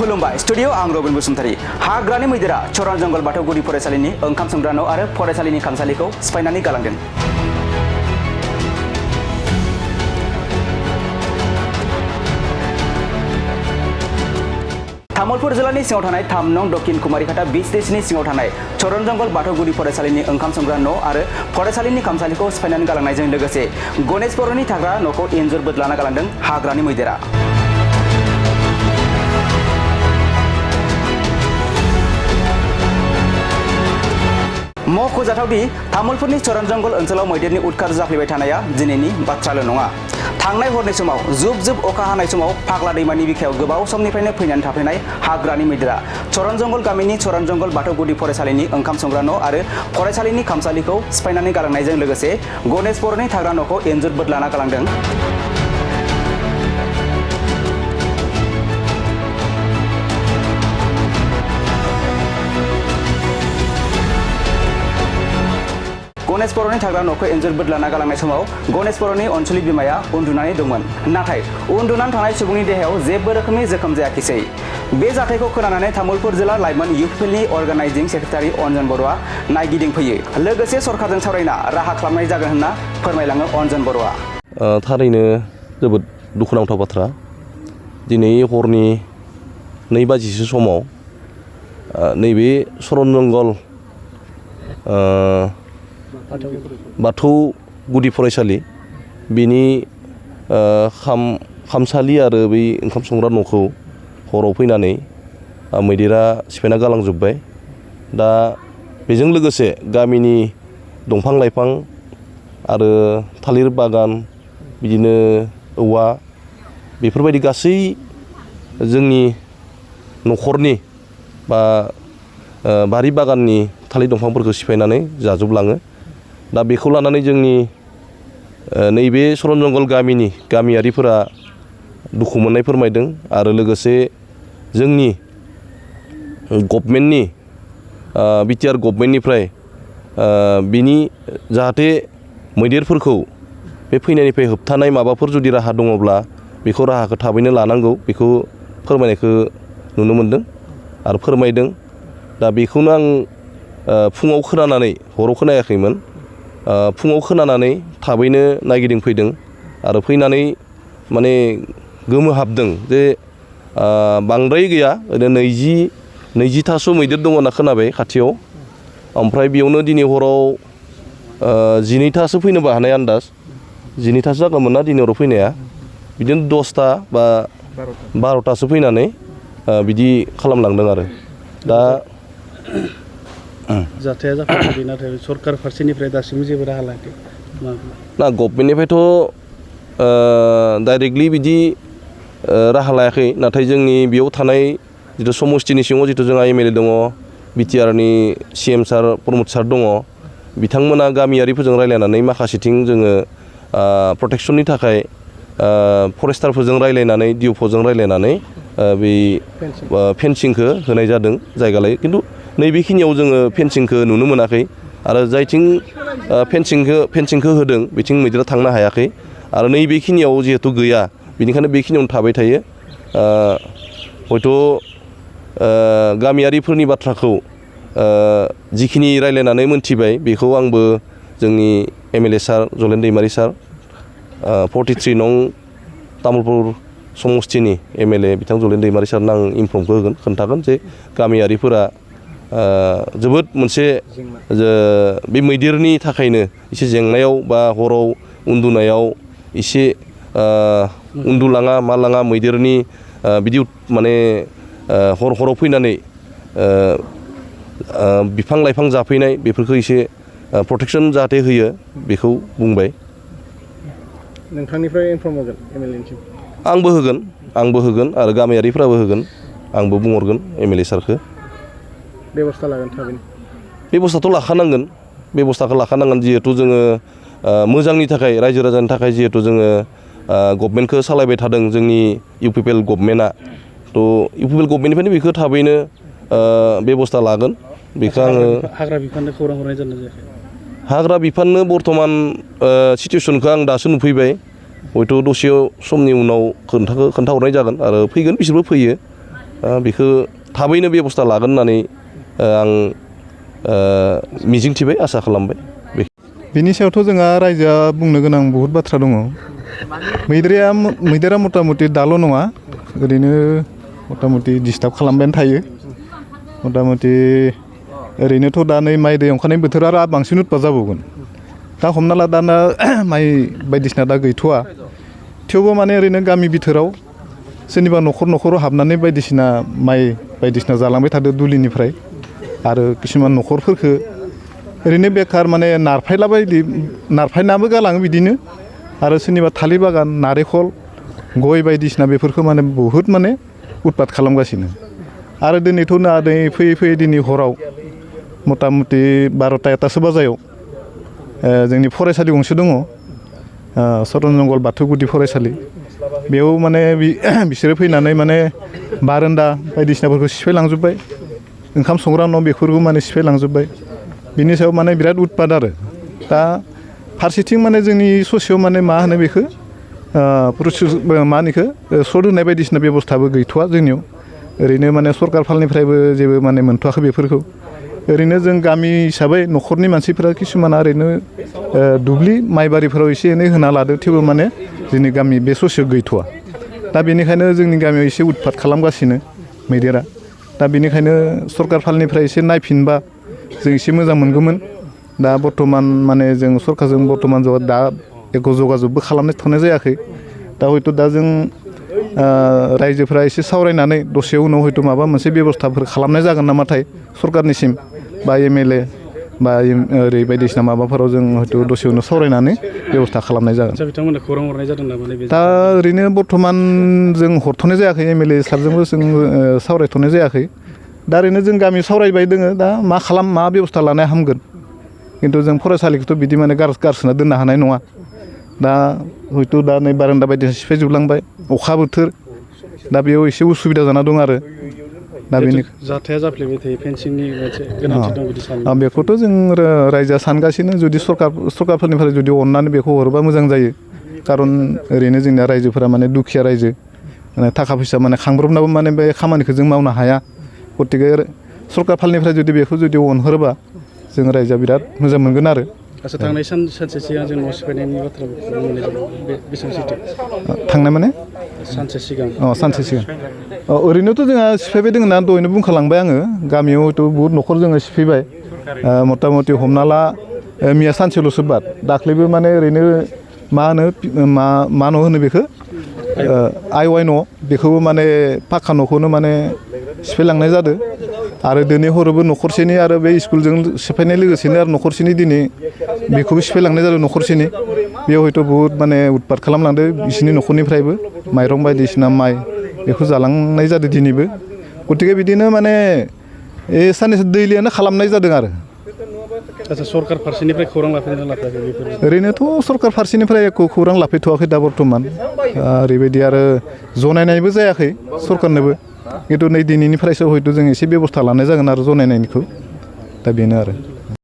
खुलुमबाय स्टुडियो आं रबिन बसुमतारी हाग्रानि मैदेरा चरान जंगल बाथौगुदि फरायसालिनि ओंखाम संग्रा न' आरो फरायसालिनि खामसालिखौ सिफायनानै गालांदों। तामुलपुर जिल्लानि सिङाव थानाय 3 नं दक्षिण कुमारिघाटा बीच स्टेशननि सिङाव थानाय चरण जंगल बाथौगुदि फरायसालिनि ओंखाम संग्रा न' आरो फरायसालिनि खामसालिखौ सिफायनानै गालांनायजों लोगोसे गणेश बर'नि थाग्रा न'खौ इन्जुर बोदलाना गालांदों हाग्रानि मैदेरा। मख'जाथावदि तामुलपुरनि चरण जंगल ओनसोलाव मैदेरनि उदखार जाफ्लेबाय थानाया दिनैनि बाथ्राल' नङा। थांनाय हरनि समाव जुब जुब अखा हानाय समाव फाग्ला दैमानि बिखायाव गोबाव समनिफ्रायनो फैनानै थाफैनाय हाग्रानि मैदेरा चरण जंगल गामिनि चरण जंगल बाथौगुदि फरायसालिनि ओंखाम संग्रा न' आरो फरायसालिनि खामसालिखौ सिफायनानै गालांनायजों लोगोसे गणेश बर'नि थाग्रा न'खौ इन्जुर बोदलाना गालांदों। गणेश बर'नि थाग्रा न'खौ इन्जुर बोदलाना गालांनाय समाव गणेश बर'नि अनसुलि बिमाया उन्दुनानै दंमोन। नाथाय उन्दुनानै थानाय सुबुंनि देहायाव जेबो रोखोमनि जोखोम जायाखिसै। बे जाथायखौ खोनानानै तामुलपुर जिल्ला लाइमोन इउपिपिएलनि अर्गानाइजिं सेक्रेटारि अन्जन बर'आ नायगिदिंफैयो। लोगोसे सरकारजों सावरायना राहा खालामनाय जागोन होनना फोरमायलाङो अन्जन बर'आ। थारैनो जोबोद दुखुनांथाव बाथ्रा। दिनै हरनि 2 बाजिसो समाव नैबे चरण जंगल बाथौ गुदि फरायसालि बिनि खामसालि आरो बै ओंखाम संग्रा न'खौ हराव फैनानै मैदेरा सिफायना गालांजोब्बाय। दा बेजों लोगोसे गामिनि दंफां लाइफां आरो थालिर बागान बिदिनो औवा बेफोरबायदि गासै जोंनि न'खरनि बा बारि बागाननि थालिर दंफांफोरखौ सिफायनानै जाजोबलाङो। दा बेखौ लानानै जोंनि नैबे चरण जंगल गामिनि गामियारिफोरा दुखु मोननाय फोरमायदों आरो लोगोसे जोंनि गभर्नमेन्टनि बिटिआर गभर्नमेन्टनिफ्राय बिनि जाहाथे मैदेरफोरखौ बे फैनायनिफ्राय होबथानाय माबाफोर जुदि राहा दङब्ला बेखौ राहाखौ थाबैनो लानांगौ बेखौ फोरमायनायखौ नुनो मोनदों आरो फोरमायदों। दा बेखौनो आं फुङाव खोनानानै हराव खोनायाखैमोन। फुङाव खोनानानै थाबैनो नायगिदिंफैदों आरो फैनानै माने गोमोहाबदों जे बांद्राय गैया ओरैनो 20-20थासो मैदेर दङ होनना खोनाबाय खाथियाव। ओमफ्राय बेयावनो दिनै हराव 12थासो फैनोबो हानाय आन्दाज 12थासो जागौमोन ना दिनै हराव फैनाया। बिदिनो 10ता बा 12थासो फैनानै बिदि खालामलांदों आरो दा जाथाया जाफैबाय नाथाय सरकार फारसेनिफ्राय दासिमबो जेबो राहा लायाखै ना गभर्नमेन्टनिफ्रायथ' डाइरेक्टलि बिदि राहा लायाखै। नाथाय जोंनि बेयाव थानाय जिथु समस्तिनि सिङाव जिथु जोंहा एमएलए दङ बिटिआरनि सिएम सार प्रमद सार दङ बिथांमोना गामियारिफोरजों रायज्लायनानै माखासेथिं जोङो प्रटेक्सननि थाखाय फरेस्टारफोरजों रायज्लायनानै डिअफ'जों रायज्लायनानै बै फेन्सिंखौ होनाय जादों जायगा लायै। खिन्थु नैबेखिनियाव जोङो फेन्सिंखौ नुनो मोनाखै आरो जायथिं फेन्सिंखौ होदों बिथिं मैदेरा थांनो हायाखै आरो नैबेखिनियाव जिहेथु गैया बेनिखायनो बेखिनियावनो थाबाय थायो। हयथ' गामियारिफोरनि बाथ्राखौ जिखिनि रायज्लायनानै मोनथिबाय बेखौ आंबो जोंनि एमएलए सार जलेन दैमारि सार 43 नं तामुलपुर समस्तिनि एमएलए बिथां जलेन दैमारि सारनो आं इनफर्मखौ होगोन खोन्थागोन जे गामियारिफोरा जोबोद मोनसे बे मैदेरनि थाखायनो एसे जेंनायाव बा हराव उन्दुनायाव एसे उन्दुलाङा मालाङा मैदेरनि बिदि माने हराव फैनानै बिफां लाइफां जाफैनाय बेफोरखौ एसे प्रटेक्सन जाहाथे होयो बेखौ बुंबाय। नोंथांनिफ्राय इनफर्म होगोन एमएलएनिसिम? आंबो होगोन आरो गामियारिफ्राबो होगोन। आंबो बुंहरगोन एमएलए सारखौ। बेबस्था लागोन थाबैनो? बेबस्थाखौ लाखानांगोन जिहेथु जोङो मोजांनि थाखाय रायजो राजानि थाखाय जिहेथु जोङो गभर्नमेन्टखौ सालायबाय थादों जोंनि इउपिपिएल गभर्नमेन्टआ। थ' इउपिपिएल गभर्नमेन्टनिफ्रायनो बेखौ थाबैनो बेबस्था लागोन बेखौ आङो। हाग्रा बिफाननो खौरां हरनाय जादों जायाखै? हाग्रा बिफाननो बर्थमान सिटुवेसनखौ आं दासो नुफैबाय। हयथ' दसे समनि उनाव खोन्थाहरनाय जागोन आरो फैगोन बिसोरबो फैयो बेखौ थाबैनो बेबस्था लागोन होननानै आं मिजिंथिबाय आसा खालामबाय। बेनि सायावथ' जोंहा रायजोआ बुंनो गोनां बहुद बाथ्रा दङ। मैदेरा मथा मथि दाल' नङा, ओरैनो मथा मथि डिस्टार्ब खालामबायानो थायो। मथा मथि ओरैनोथ' दा नै माइ दै ओंखारनाय बोथोर आरो बांसिन उत्पात जाबावगोन। दा हमना ला दाना माइ बायदिसिना दा गैथ'वा, थेवबो माने ओरैनो गामि बिथोराव सोरनिबा न'खराव हाबनानै बायदिसिना माइ बायदिसिना जालांबाय थादों दुलिनिफ्राय, आरो किसुमान न'खरफोरखौ ओरैनो बेखार माने नारफायनाबो गालाङो बिदिनो, आरो सोरनिबा थालिर बागान, नारेंखल, गय बायदिसिना बेफोरखौ माने बहुद माने उत्पात खालामगासिनो। आरो दिनैथ' फैयै फैयै दिनै हराव मथा मथि 12ता-1तासो बाजायाव जोंनि फरायसालि गंसे दङ, सरन जंगल बाथौ गुदि फरायसालि। बेयाव माने बिसोरो फैनानै माने बारान्दा बायदिसिनाफोरखौ सिफायलांजोब्बाय, ओंखाम संग्रा न' बेफोरखौ माने सिफायलांजोब्बाय। बिनि सायाव माने बिराद उत्पात आरो दा फारसेथिं माने जोंनि ससेयाव माने मा होनो बेखौ मा होनो बेखौ सर्ट होनाय बायदिसिना बेबस्थाबो गैथ'वा जोंनियाव। ओरैनो माने सरकार फालनिफ्रायबो जेबो माने मोनथ'वाखै बेफोरखौ। ओरैनो जों गामि हिसाबै न'खरनि मानसिफोरा किसुमाना ओरैनो दुब्लि माइबारिफोराव एसे एनै होना लादो, थेवबो माने जोंनि गामि बे ससेयाव गैथ'वा। दा बेनिखायनो जोंनि गामियाव एसे उत्पात खालामगासिनो मैदेरा। दा बेनिखायनो सरकार फालनिफ्राय एसे नायफिनबा जों एसे मोजां मोनगौमोन। दा बर्थमान माने जों सरकारजों बर्थमान दा एख' जगाजगबो खालामथ'नाय जायाखै। दा हयथ' दा जों रायजोफोरा एसे सावरायनानै दसे उनाव हयथ' माबा मोनसे बेबस्थाफोर खालामनाय जागोन नामाथाय सरकारनिसिम बा MLA बा ओरै बायदिसिना माबाफोराव जों हयथ' दसे उनाव सावरायनानै बेबस्था खालामनाय जागोन। बिथांमोननो खौरां हरनाय जादों नामा? दा ओरैनो बर्थमान जों हरथ'नाय जायाखै, MLA सारजोंबो जों सावरायथ'नाय जायाखै। दा ओरैनो जों गामियाव सावरायबाय दोङो, दा मा बेबस्था लानाया हामगोन। खिन्थु जों फरायसालिखौथ' बिदि माने गारसोना दोननो हानाय नङा। दा हयथ' दा नै बारान्दा बायदिसिना सिफायजोबलांबाय, अखा बोथोर, दा बेयाव एसे उसुबिदा जाना दं आरो। दा बेनि जाथाया जाफ्लेबाय थायो, फेन्सिंनि मोनसे गोनांथि दं बिदि सानो। बेखौथ' जों रायजोआ सानगासिनो, जुदि सरकारफोरनिफ्राय जुदि अननानै बेखौ हरोबा मोजां जायो। खारन ओरैनो जोंनिया रायजोफोरा माने दुखिया रायजो, माने थाखा फैसा माने खांब्रबनाबो माने बे खामानिखौ जों मावनो हाया। गतिके सरकार फालनिफ्राय जुदि बेखौ जुदि अनहरोबा जों रायजोआ बिराद मोजां मोनगोन आरो। आच्चा, थांनाय सानसे सिगां जों न' सिफायनायनि बाथ्रा बुंनाय जादों, बेसेबां सैथो? थांनाय माने सानसे सिगां। सानसे सिगां ओरैनोथ' जोंहा सिफायबाय दोङो ना, दहायनो बुंखालांबाय आङो। गामियाव हयथ' बहुद न'खर जोङो सिफायबाय। मथा मथि हमना ला मैया सानसेल'सो बाद, दाख्लैबो माने ओरैनो मा न' होनो बेखौ आइ न', बेखौबो माने पाक्का न'खौनो माने सिफायलांनाय जादों। आरो दिनै हरावबो न'खरसेनि, आरो बे स्कुलजों सिफायनाय लोगोसेनो आरो न'खरसेनि दिनै बेखौबो सिफायलांनाय जादों न'खरसेनि। बेयाव हयथ' बहुद माने उत्पात खालामलांदों बिसोरनि न'खरनिफ्रायबो, माइरं बायदिसिना माइ बेखौ जालांनाय जादों दिनैबो। गतिके बिदिनो माने साननैसो दैलियानो खालामनाय जादों आरो। आच्चा, सरकार फारसेनिफ्राय खौरां लाफैदोंना लाफैयाखै बेफोर? ओरैनोथ' सरकार फारसेनिफ्राय एख' खौरां लाफैथ'वाखै दा बर्थमान। ओरैबायदि आरो जनायनायबो जायाखै सरकारनोबो। खिन्थु नै दिनैनिफ्रायसो हयथ' जों एसे बेबस्था लानाय जागोन आरो जनायनायनिखौ। दा बेनो आरो।